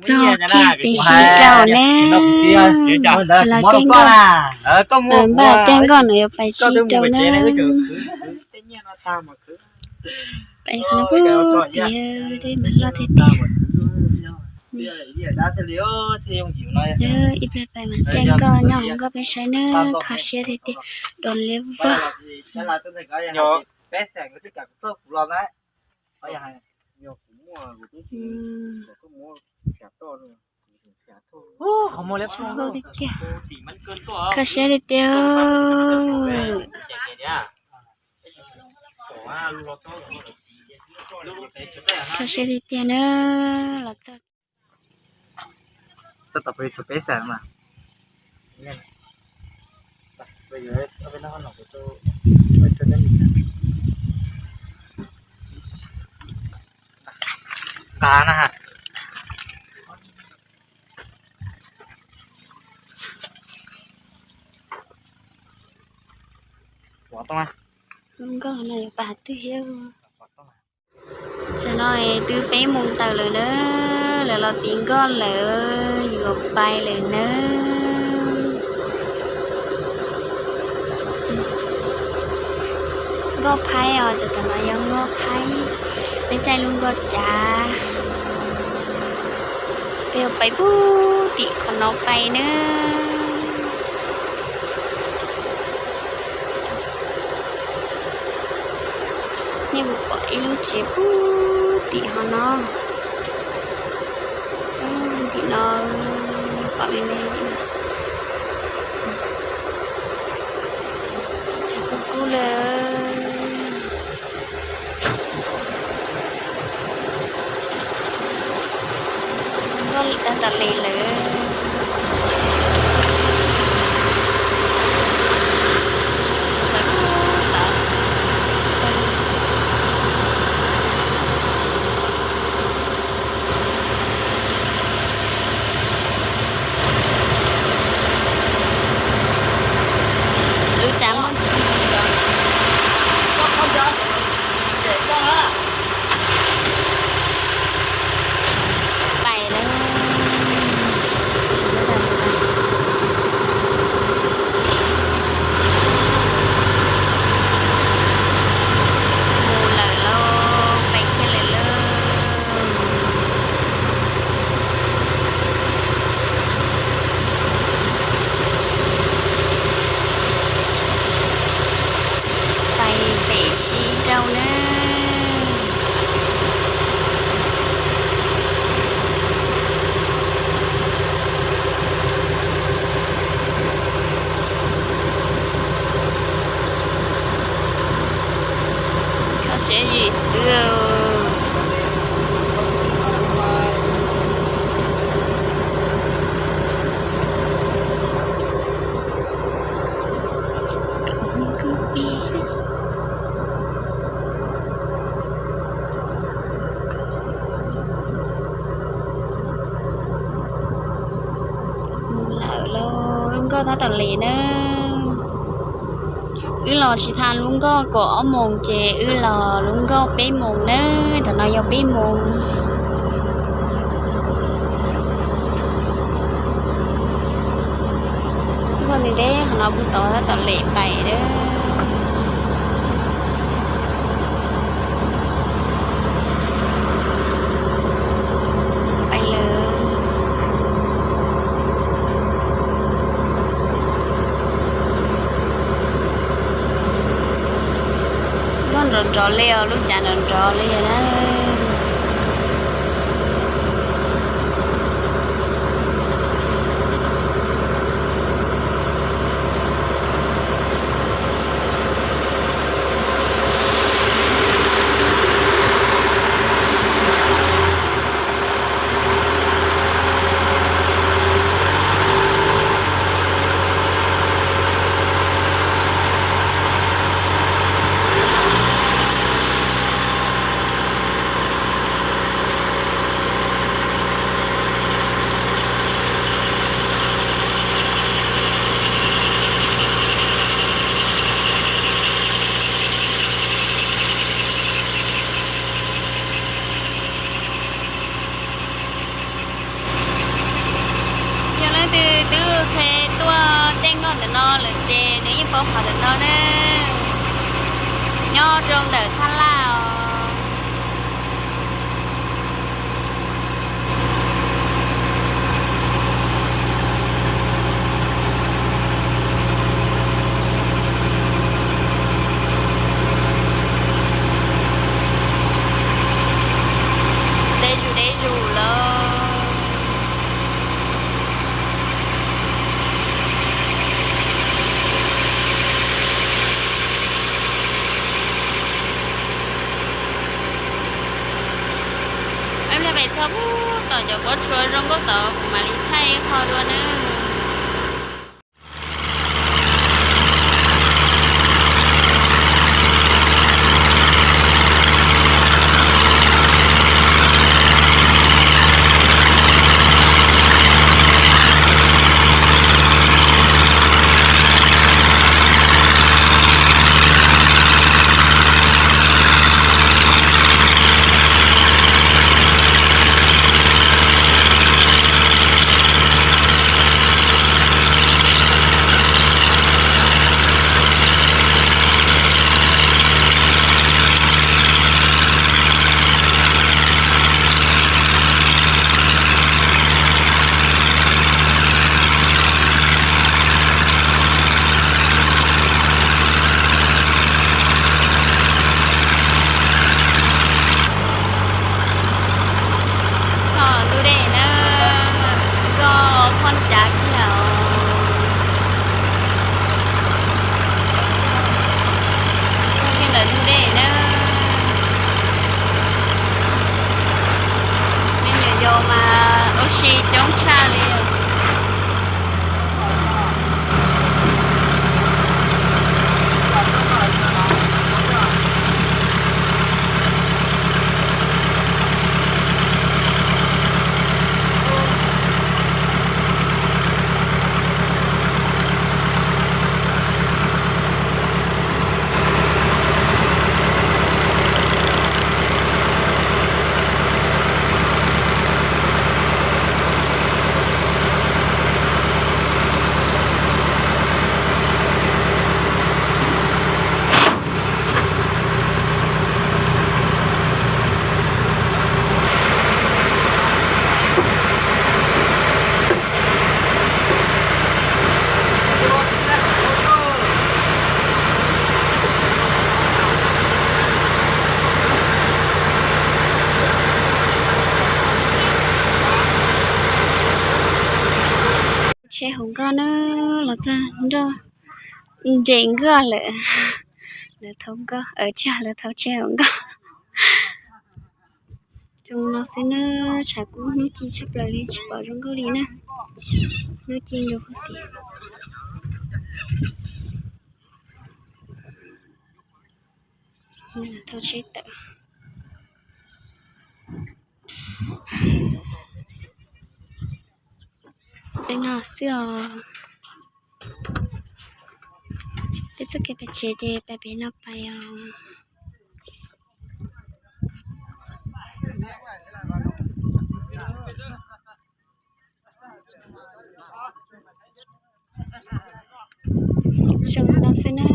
Txog kiag peb sib rau na, los caij nkoj, npaj caij nkoj no yuav pais sib rau na. Pais qhov no puag tim deb mas loj tiag tiag. Ib pliag pais mas caij nkoj nyob hauv nkoj peb saib na, kho siab tiag tiag, doos liab vog. Kho siab tiag tiag. Kho siab tiag tiag na, los txog. Nqa na. Nkoj no yuav pais twg thiab? Tam no twb peb moos tawm lawm na, lawv los tiv nkoj lawm, yuav pais lawm nawb. Nkoj phaib os, tam no yog nkoj phaib, peb caij lub nkoj cav. Peb yuav pais puag tim qhov no pais nawb. Nej puas pom ib lub tsev puag tim ho no? Puag tim no, pom me me li no. Tshav kub kub lawm. Nkoj lim tag tas li lawm. Lub cav muaj ntsis pais lawm. Mus lawm lauj, pais kiag lawm lauj. Pais pem sib rau nawb. Kho siab zim xwb. Mus lawm lauj, lub nkoj tab tom lem nawb. Wb los tsis tau lub nkoj kaum ob moos ces wb los lub nkoj peb moos nawb, tam no yog peb moos. Nkoj ntev ntev qhov no kuj tod tab tom lem pais nawb. Pais lawm. Nkoj nrov nrov li os, lub cav nrov nrov li na. Twb qhia tuaj tej nkoj ntawm no lawm ces nws yeej paub qhov ntawm no na. Nyob rau ntawm Thaj Laj os. Deb zus deb zus lawm. Peb pais txog pub tom cov pob tsuas zoo nkauj tod kuv mam li thaij qho dua nawb. Txog ntug dej na, koj phooj cav kiag os. Txog kiag ntawm ntug dej na. Me nyuam yaus mas ua si coob tshaj li. Tsheb hauv nkoj na, los txog nroj nres nkoj lawm. Lawv thauv nkoj, tsag lawv thauv tsheb hauv nkoj. Zoo no xwb na, tshav kub hnub ci tshaj plaws li, tsis pom zoo nkauj li na. Hnub ci nkaus tiag. Thauv tsheb tawm. Peb no xwb os. Peb txoj kev pem tsev ces pem pem no pais os. Zoo no xwb na,